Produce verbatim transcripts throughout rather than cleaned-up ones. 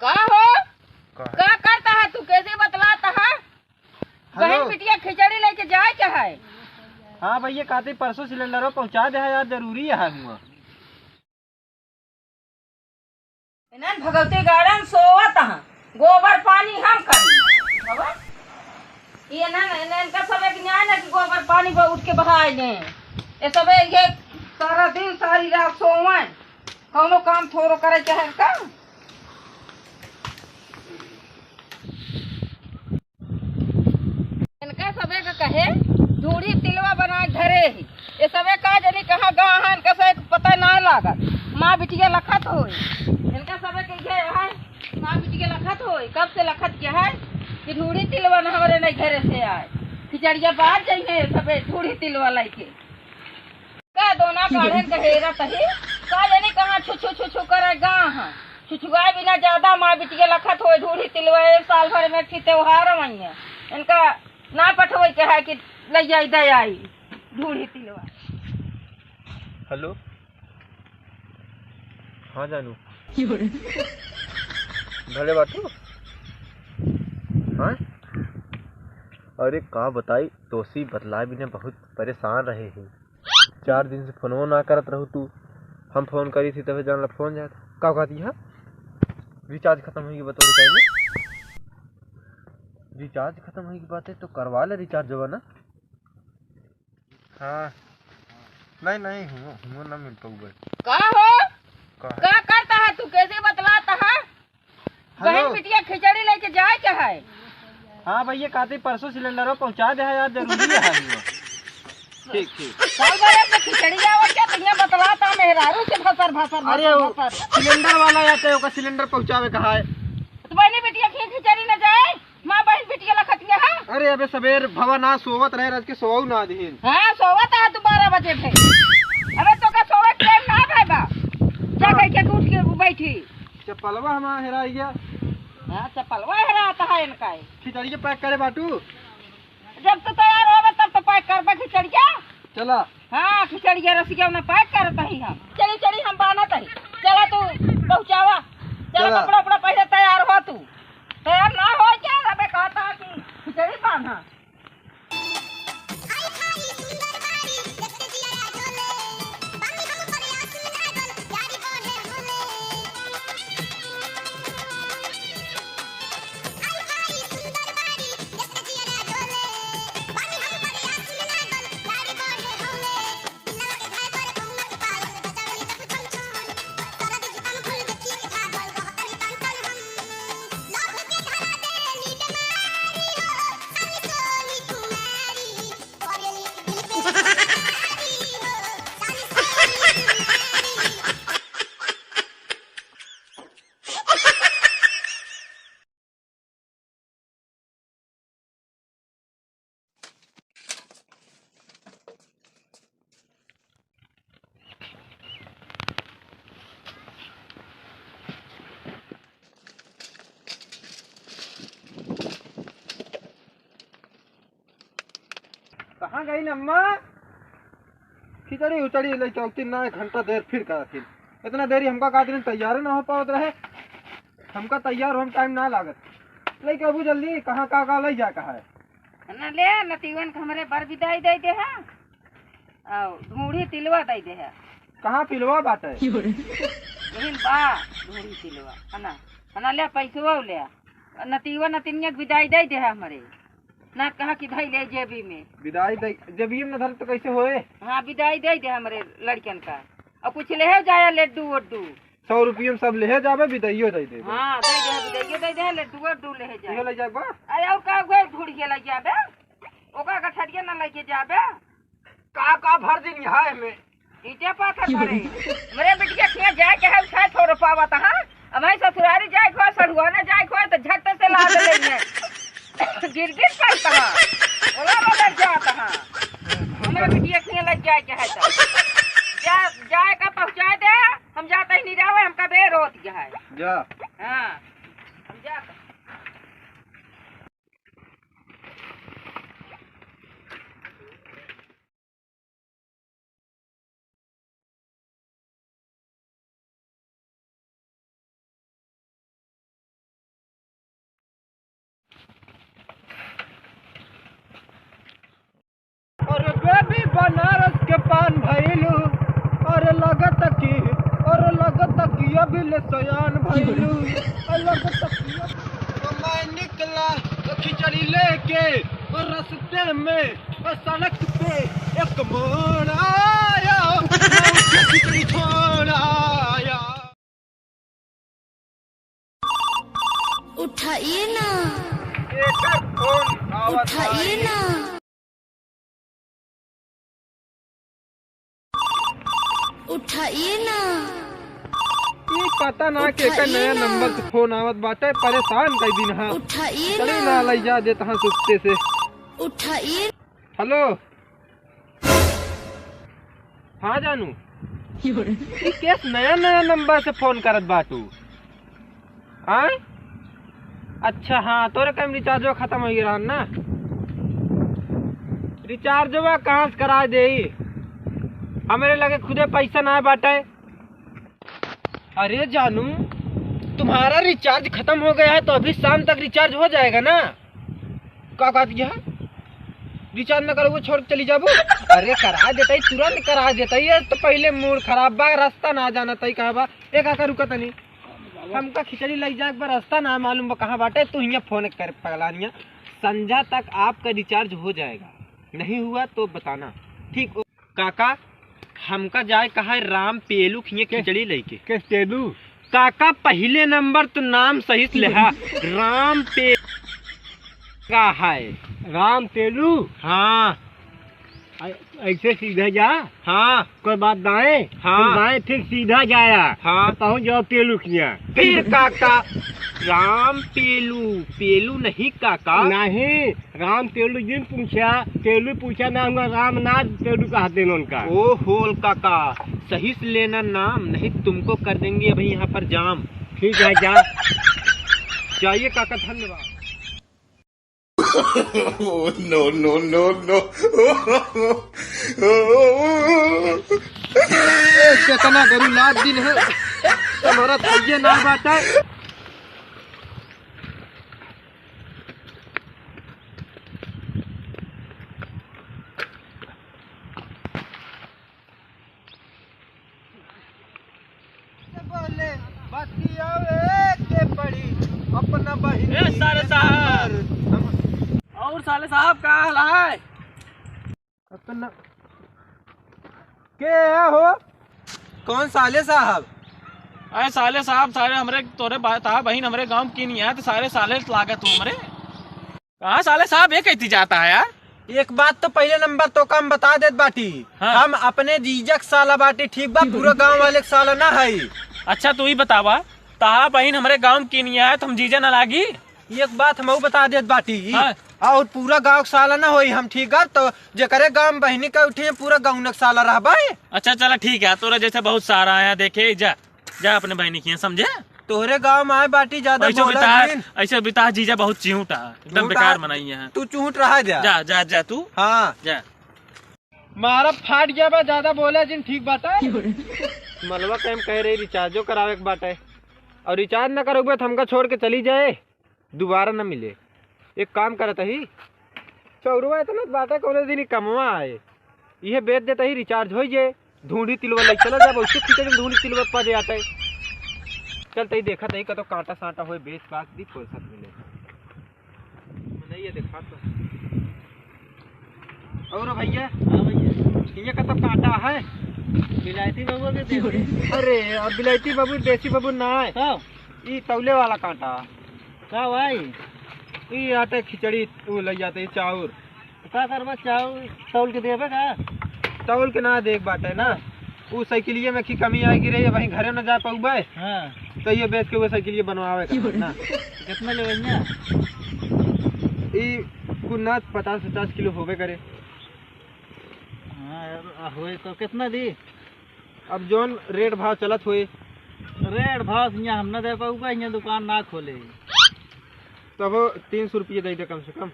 का हो? का है? का करता है तू? कैसे बतलाता है? हेलो। बहन बिटिया खिचड़ी लेके जाए के है? हाँ भैया, कहते परसों सिलेंडरो पहुँचा दे है यार, जरूरी है हुआ। इन्हन भगवती गाड़न सोवत हैं, गोबर पानी हम करी। बाबा, ये ना, ना, इनका सब एक न्याय ना कि गोबर पानी पर उठ के बहाए लें। ये सब ये सारा दिन, सारी रात सोवन, कौनो काम थोड़ो करे के है का? इनका सबे का कहे, ढूढ़ी तिलवा बना के धरे ही। ये सबे का जनी कहाँ गा है, इनका सबे के पता ना लागत। माँ बिटिया लखत होई। इनका सबे के ये है, माँ बिटिया लखत होई। कब से लखत के है कि ढूढ़ी तिलवा न हमरे नहीं घरे से आए। खिचड़िया बाज जाइए सबे ढूढ़ी तिलवा लेके। का दोना काढ़न के हेरत ही, का जाने कहाँ छु छु छु छु करे गा हाँ। छुछुआए बिना ज्यादा माँ बिटिया लखत होए ढूढ़ी तिलवा, एक साल भर में एक ठे त्योहार आवइया। इनका ना पठवे के है कि लइ जाई दे आई ढूढ़ी तिलवा। हेलो, हाँ जानू। भले बाटू। हाँ, अरे का बताई, तोसी बतलाए बिना बहुत परेशान रहे हैं। चार दिन से फोनो ना करत रहू तू। हम फोन करी थी तबे जान ला फोन जात। का कहती है? रिचार्ज खत्म होई के बतौर टाइम में। रिचार्ज खत्म होई के बात है तो करवा ले रिचार्ज जवा ना। हाँ। नहीं, नहीं, हुआ, हुआ ना मिल पाऊबे। का हो? का है? का करता है तू? कैसे बतलाता है? हेलो। बहन बिटिया खिचड़ी लेके जाए के है? हाँ भैया, कहते परसों सिलेंडरो पहुँचा दे है यार, जरूरी है हुआ। ठीक, ठीक। साल भर में खिचड़ी आवे क्या? तो यहाँ बतलाता मेहरारू से भसर, भसर, अरे भसर, वो भसर। सिलेंडर वाला आते, ओकर सिलेंडर पहुँचावे का है। तो बहनी बिटिया खी-, खिचड़ी न जाए, माँ बहन बिटिया लखतिया है। अरे अबे सबेर भवा ना सोवत रहे, रात के सोवऊ ना दिहिन। हाँ, सोवत है तू बारह बजे थे। अबे तो का सोवे के टाइम ना भय बा। जा हाँ। कह के उठ के बैठी। चप्पलवा हमार हेराई गया। हाँ, चप्पलवा हेराता है इनका ही। खिचड़ी के पैक करे बाटू। जब तू तैयार होबे तब तो पैक करबे खिचड़िया। चला। हाँ, खिचड़िया रसिया उन्हें पैक करत ही हम। चली, चली, हम बानत ही। चला तू पहुँचावा। चला, चला। कपड़ा उपड़ा पहले तैयार हो तू। तैयार ना हो क्या? अबे कहता कि खिचड़ी बाना। कहाँ गई अम्मा? खिचड़ी उचड़ी लेके अउती ना, एक घंटा देर फिर करथिन। इतना देरी हमका का दिन तैयार ना हो पावत रहे। हमका तैयार होम टाइम ना लागत। लेके अबू जल्दी, कहाँ का का ले जाए का है? ना ले, नतीवन के हमरे बर बिदाई दे दे है। अउ ढूढ़ी तिलवा दे दे है। कहाँ पिलवा बाटे? यही बा ढूढ़ी तिलवा, है ना? है ना, ले पैसवा ले। नतीवा नतिनिया के बिदाई दे दे है हमरे। ना कहा कि धई ले जेबी में। बिदाई दे, जेबी में न धर तो कैसे होए? हाँ, बिदाई दे दे हमरे लड़कन का। अउ कुछ लेहे जाया लड्डू वड्डू। सौ रुपये में सब लेहे जाबे, बिदाइयो दे देबे। हाँ, दे दे, बिदाइयो दे दे, लड्डू वड्डू लेहे जाए। इहो ले जाबे? अरे अउर का हुए, ढूढ़िए ले जाबे। ओका गठरिया न लेके जाबे। का का भर दिन यहाँ में? ईंटे पाथर भरे। मेरे बिटिया के यहाँ जाए के है, उठाए थोड़ो पावत, हाँ? अब मैं ससुरारी जाए को, सढ़ुआने जाए को, तो झट से लाद लेंगे। गिर गिर पड़ता है। ओला बदल जाता है। हमारे बिटिया के यहाँ लग जाए के है तो। जा, जाए का पहुँचा दे, हम जाते ही नहीं रहे, हमका बेर होत गया है। जा। हाँ, हम जाते। बनारस के पान भइलू, अरे लगत कि, अरे लगत कि अभी ले सयान भइलू, अरे लगत कि अब मैं निकला तो खिचड़ी लेके, और रस्ते में और सड़क पे एक मोड़ आया, खिचड़ी छोड़ आया। उठाइए ना। एकर फोन आवत उठाइए बा। ना। उठाइए ना। ई पता ना केकर उठाइए नया ना। नंबर से फोन आवत बाटे, परेशान कई दिन हा। उठाइए चली ना। ना लई जा देत हा सुस्ते से। उठाइए। हेलो। हाँ जानू, ई केस नया नया नंबर से फोन करत बाटू? आय? अच्छा हाँ, तोरे कम रिचार्जवा खतम होइ गया रहन ना। रिचार्जवा कहाँ से कराए देई? हमरे लगे खुदे पैसा ना बाटे। अरे जानू, तुम्हारा रिचार्ज खतम हो गया है तो अभी शाम तक रिचार्ज हो जाएगा ना? का कहत है? रिचार्ज न करबू, छोड़ के चली जाबू? अरे करा देतई, तुरंत करा देतई। ये तो पहिले मूड खराब बा, रास्ता ना जानत हई कहाँ बा। ए काका रुका तनी, हमका खिचड़ी लई जाए बा, रास्ता ना मालूम बा कहाँ बाटे। तू हियाँ फोन कर पगलानिया, संझा तक आपका रिचार्ज हो जाएगा, नहीं हुआ तो बताना। ठीक। काका, हमका जाए कहा है राम पेलू खिए के-, खिचड़ी लइके। के तेलू? काका, पहिले नंबर तो नाम सही से लेहा। राम पे का है? राम पेलू? हाँ। ऐ-, ऐसे सीधा जा। हाँ। कोई बात दाएं? हाँ। तुम दाएं, फिर सीधा जाया। हाँ। तो पहुँच जाओ पेलू खिया। फिर काका, राम पेलू, पेलू नहीं काका। नहीं। राम तेलू जिन पूछा, तेलू पूछा ना, हुआ राम नाथ तेलू कहते हैं उनका। ओ होल काका, सही से लेना नाम, नहीं तुमको कर देंगे अभी यहाँ पर जाम। ठीक है, जा। जाइए काका, धन्यवाद। Oh, no, no, no, no। ए, केतना गरु लाद दिन है, तुम्हारा थइये ना बाटे। बोले, बतियावे के पड़ी अपना बहिनी ए, साले के साहब। नंबर। हम और साले साहब, का हाल है? अपना के है हो? कौन साले साहब? अरे साले साहब, सारे हमरे तोरे बा-, ताहा बहिन हमरे गाँव की नहीं है, तो सारे साले लागत हो हमरे। कहाँ साले साहब, ये कहती जाता है यार? एक बात तो पहिले नंबर तो कम बता देत बाटी, हाँ। हम अपने जीजा के साला बाटी, ठीक बा, पूरा गाँव वाले के साला ना है। अच्छा, तू ही बतावा, ताहा बहिन हमरे गाँव की नहीं है, तो हम जीजा ना लागी? एक बात हमहू बता देत बाटी, हाँ। और पूरा गाँव के साला ना होई हम, ठीक है? तो जेकरे गाँव में बहिनी का उठी है, पूरा गाँव के साला रहबे। अच्छा, चला ठीक है, तोरा जैसे बहुत सारा आया, देखे, जा, जा अपने बहिनी किया, समझे? तोहरे गाँव में आए बाटी, ज्यादा ऐसे बोला बिता, जिन। ऐसे बिता जीजा बहुत चिहुटा, एकदम तू बेकार का-, मनाई है। तू चुहुट रहा जा। जा, जा, जा तू। हाँ। जा। मारा फाट गया बा, ज्यादा बोला जिन, ठीक बाटे। मलवा के हम कह रही रिचार्जो करावे के बाटे, और रिचार्ज ना करोगे तो हमका छोड़ के चली जाए, दोबारा ना मिले। एक काम करत ही, चौरवा इतना बाटे, कोनो दिन ही कमवा आए, इहे बेच देता ही, रिचार्ज हो जे, ढूंढी तिलवा लग चला जाब, उससे खींचे के ढूंढी तिलवा पा दे आटे। चल तई देखत ही कतो कांटा सांटा होए, बेच बाच दी, फुर्सत मिले। नहीं, ये देखा तो। और भैया? हाँ भैया। ये का तो कांटा है? बिलायती बाबू के देसी। अरे, अब बिलायती बाबू, देसी बाबू ना है। हाँ। ई तौले वाला कांटा। का भाई? ई आटे खिचड़ी उ लई जाते, ई चाउर। तो का करबा, चाउर तौल के देबे का? तौल के ना देख बाटे ना। उ साइकिलिये में की कमी आए गिरे, वहीं घरे न जा पउबे। हाँ। तो ये बेच के वो साइकिलिये बनवावे का ना। कितना लेवे ना? ई कुल ना पचास पचास किलो होबे करे। हाँ यार, आ होए तो कितना दी? अब जौन रेट भाव चलत होए। रेट भाव से यहाँ हम ना दे पाऊंगा, यहाँ दुकान ना खोले। तब तीन सौ रुपये दे दे कम से कम।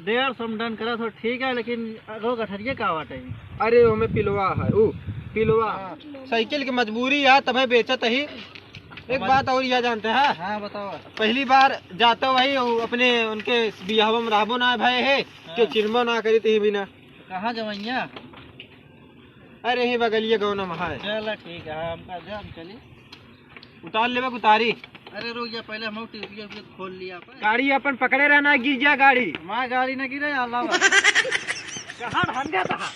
डेढ़ सौ में डन करा तो ठीक है, लेकिन रो गठरिया का बाटे? अरे, ओमे पिलवा है, ऊ पिलवा। हाँ। साइकिल की मजबूरी है, तबे बेचत ही। एक बात और यह जानते हैं? हाँ, बताओ। पहली बार जाते वही अपने उनके बियाह में रहबो ना भए है, हाँ। क्यों चिन्हबो ना करी ती बिना। कहाँ जवैया? अरे, यही बगलिया गाँव ना महा है। चला, ठीक है, हाँ, हमका जा, हम चली। उतार लेबे, उतारी। अरे, रुक जा, पहले हम टिपिया उपिया खोल लिया अपन। गाड़ी अपन पकड़े रहना, गिर जा गाड़ी। माँ, गाड़ी ना गिरे, अल्लाह। कहाँ भाग जाता है?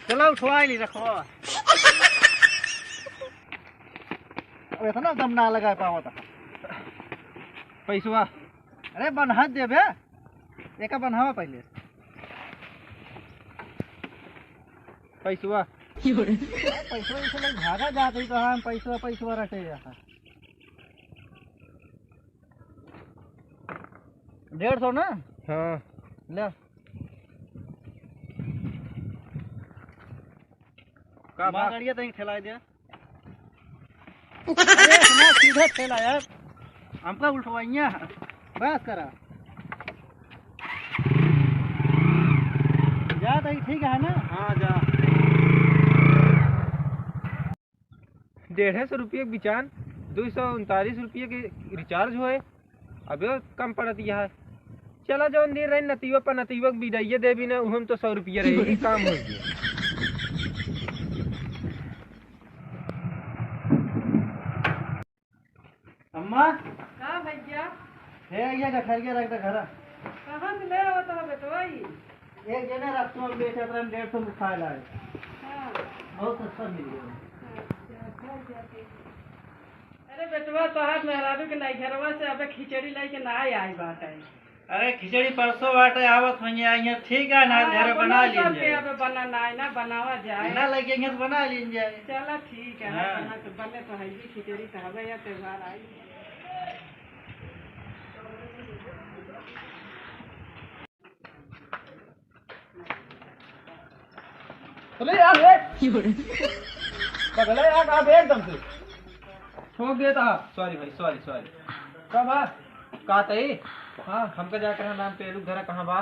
चला, उठवा ली, रखवा। अब इतना दम ना लगा पावा था। पैसवा। अरे, बन्हा देबे। एका बन्हावा पहले। पैसवा। पैसवा इसे लोग भागा जात ही तो हम पैसवा, पैसवा रटे यहाँ। डेढ़ सौ ना? हाँ। ले। का बा? गाड़िया तहीं ठेलाए दे। अरे, इतना सीधा ठेला यार, हमका उल्टवाइया। बस करा। जा तहीं ठीक है ना? हाँ, जा। डेढ़ सौ रुपये के बिचान, दो सौ उनतालीस रुपये के रिचार्ज होए। अबे कम पड़त यह। चला जौन दिन रही नतीवा पर नतीवा के बिदाइये देबी ना, उहम तो सौ रुपया रही, काम हो गया। अम्मा। का भैया? हे, ये गठरिया रख दे घर। कहाँ से ले आवत हो बेटवा ई? एक जने रास्ता में बेचत रहन, डेढ़ सौ में खाए लाए। हाँ। बहुत सस्ता मिल गया। अच्छा, अच्छा, अच्छा। अरे बेटवा, तोहार मेहरारू के नैहरवा से अबे खिचड़ी लेके ना आई बाटे। अरे खिचड़ी परसों बाटे, आवत होइए, आइए, ठीक है ना, हाँ, घर बना लीन जाए। अबे बना ना, ना बनावा जाए। ना लगे, यहाँ से बना लीन जाए। चला ठीक है, हाँ। बना तो, बने तो है ही खिचड़ी, तो हवे या त्योहार आई। अरे यार, रे। पगला यार, आप एकदम से ठोक देता। Sorry भाई, sorry, sorry। का बा? का तई? हाँ। हमका जाकर नाम पेलू घरा कहाँ बा?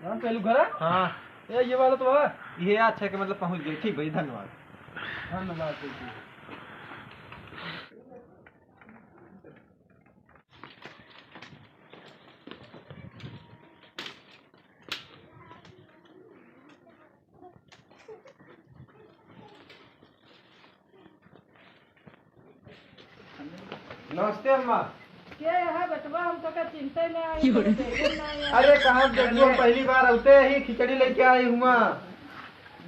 नाम पेलू घरा? हाँ। ए, ये वाला तो बा। ये अच्छा है कि मतलब पहुँच गए। ठीक भाई, धन्यवाद। धन्यवाद, ठीक है। नमस्ते अम्मा। के है बेटवा, हम तो का चिंते ना आई, तो देखे ना आई। अरे कहाँ देखो, हम पहली बार आते ही खिचड़ी लेके आई हुआ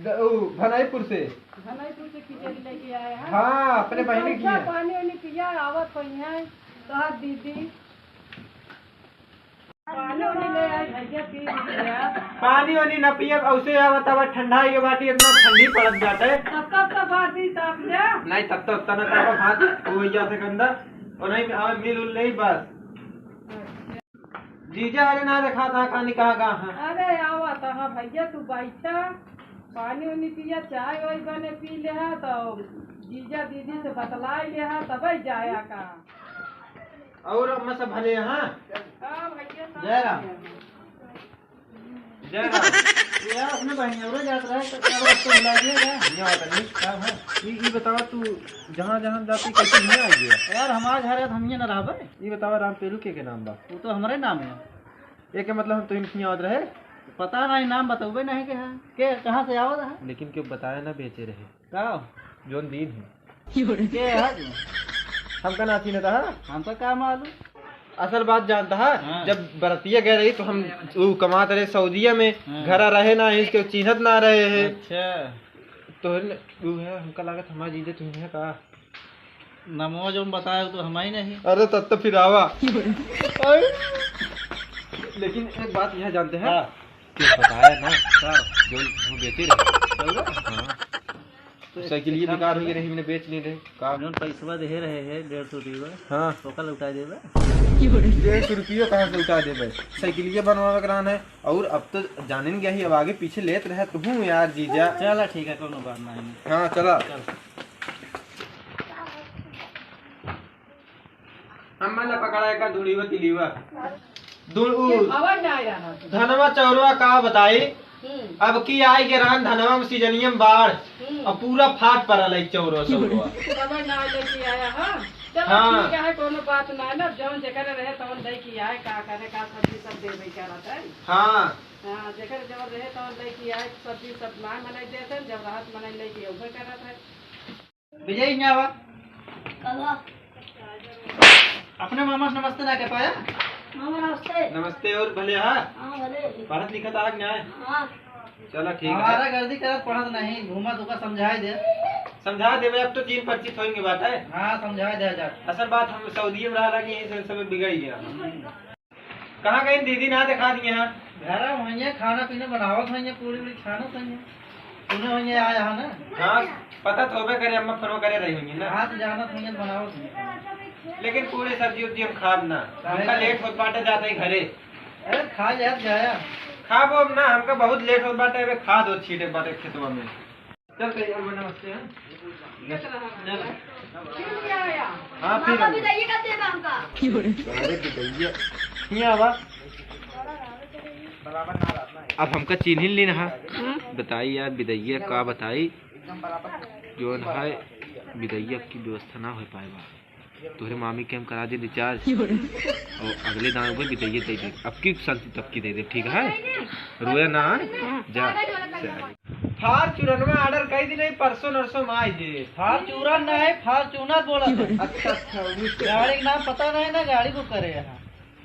द-, उ, भनाईपुर से। भनाईपुर से खिचड़ी लेके आए हैं। हाँ, अपने बहिनी की है। पानी वानी पिया, आवत होई हैं तोहार दीदी। पानी वानी ले आई भैया, पी लीजिए आप। पानी वानी ना पियब, औसे आवत आवा ठंडा ये बाटी, इतना ठंडी पड़त जाते। तब तब तो बात ही ताप जा। नहीं, तब तब तना ताप भात हो जाते गंदा। और नहीं आवे मिल उल नहीं बस। जीजा अरे ना देखा था, कहानी कहाँ कहाँ है? अरे आवा था, हाँ भैया तू बैठा, पानी वानी पिया, चाय वाय बने पी ले हा, तो जीजा दीदी से बतलाई ले हा, तबै जाया का। और अम्मा सब भले हैं? हाँ भैया, सब जय राम। भले हैं। जय राम। यार, अपने बहिनिया जात रहे, तो क्या बात तो बुला दिया क्या? यहाँ होता नहीं। क्या है? ये, ये बतावा, तू जहाँ, जहाँ जाती, कैसे यहाँ आ गया? यार, हमारा घर है, तो हम ये ना रहबे। ये बतावा, राम पेलू के, के नाम बा? वो तो हमारे नाम है। ये के मतलब, हम तो इनकी आवत रहे? पता नहीं, नाम बतौबे नहीं के है। के, कहाँ से आवत है? लेकिन क्यों बताया ना, बेचे रहे। का? जौन दिन है। के है तू? हमका ना चिन्हत हा? हमका का मालूम? असल बात जानत हा, हाँ। जब बरतिया गए रही तो हम उ कमात रहे सऊदिया में, हाँ। घरा रहे ना, इसके चिन्हत ना रहे है। अच्छा। तो है न, उ है, हमका लागत हमार जीजा तू है का? नमवा जौन बताए तो हम ही नहीं। अरे तब तो फिर आवा। लेकिन एक बात यह जानते हैं? हाँ। के बताया ना, का? जो, जो बेचे रहे। चल रहा? हाँ। तो साइकिल ये बेकार हो गई रही, मैंने बेच नहीं रहे। का? जौन पैसवा देहे रहे है डेढ़ सौ रुपया, हाँ। ओका लौटा देबे। डेढ़ सौ रुपया कहाँ से लौटा देबे? साइकिल ये बनवावे के रहन है, और अब तो जाने नहीं गया ही, अब आगे पीछे लेत रहे तो हूँ यार जीजा। चला ठीक है, कोनो बात नहीं। हाँ, चला। चल। अम्मा ला पकड़ा एका धुड़ीवा तिलीवा। धुड़-, उ, ये खबर ना आया ना। धनवा चौरवा का बताई, हम्म। अब की आई के रान धनवा में सीजनिया में बाढ़, हम्म। अब पूरा फाट पड़ल है चौरो सौरो। तब ना लेके आया, हाँ? चलो हाँ। ठीक है, कोनो बात ना है ना, जौन जेकर रहे तौन लेके आए, का करे, का सब्जी सब देवे करत है। हाँ। हाँ, जेकर जौन रहे तौन लेके आए, सब्जी सब ना मनई देते, जब रहत मनई लेके अउबे करत है। विजय, यहाँ आवा। का बा? अपने मामा से नमस्ते ना कह पाया? मामा, नमस्ते। नमस्ते, और भले हा? हाँ, भले। पढ़त लिखत आग ना है? हाँ। चला, ठीक है। हमारा गर्दी करत पढ़त नहीं, घूमत ओका समझाए दे। समझा देबे, अब तो चीन परिचित होएंगे बात है। हाँ, समझाए दे जा। असल बात हम सऊदी में रह रहा कि यहीं से सब बिगड़ गया। कहाँ गई दीदी, ना दिखा दिए हैं? घर में होइए, खाना पीना बनावत होइए, पूरी पूरी खाना होइए। सुने होइए आया है ना? हाँ, पता तो होबे करे, अम्मा फोन करे रही होंगी ना। हाँ, तो जानत होइए, बनावत होइए। लेकिन पूरी सब्जी उब्जी हम खाब ना, काहे हमका ना? लेट होत बाटे जाते ही घरे। अरे खा जात जाया। खाबो अब ना, हमका बहुत लेट होत बाटे, अबे खाद होत छीटे बाटे खेतवा में। चल तैयार बना, नमस्ते, हाँ? चल। हाँ, फिर पापा, हम बिदाई कर देबा हमका। अरे बिदैया। यहाँ आवा। अब हमका चिन्हिन लीन हा। हम्म। बताई यार, बिदैया का बताई? जौन है, बिदैया की व्यवस्था ना हो पाए बा। तोहरे मामी के हम करा दे रिचार्ज। और अगले दान को बिदैया दे दे। अब की शांति तब की दे दे, ठीक है? रोया ना, हाँ? जा। फार्चूनरवा order कई दिन है, परसों नरसों में आई जे। फार्चूनर ना है, फार्चूनर बोला था। अच्छा, अच्छा, उन्हीं से। गाड़ी का नाम पता नहीं ना, गाड़ी को करे यहाँ।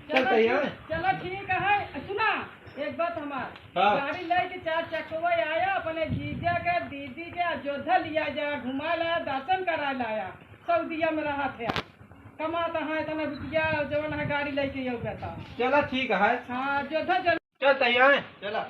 चल, चलो, तैयार है। चलो, ठीक है। सुना, एक बात हमार। हाँ। गाड़ी लेके चार चक्कवा आया, अपने जीजा के, दीदी के अयोध्या लिया जाया, घुमा लाया, दर्शन करा लाया। सऊदिया में रहा थे, कमाता है इतना रुपया, जवन है गाड़ी लेके ये बेटा। चला, ठीक है। हाँ, अयोध्या चल। चल, तैयार है। चला।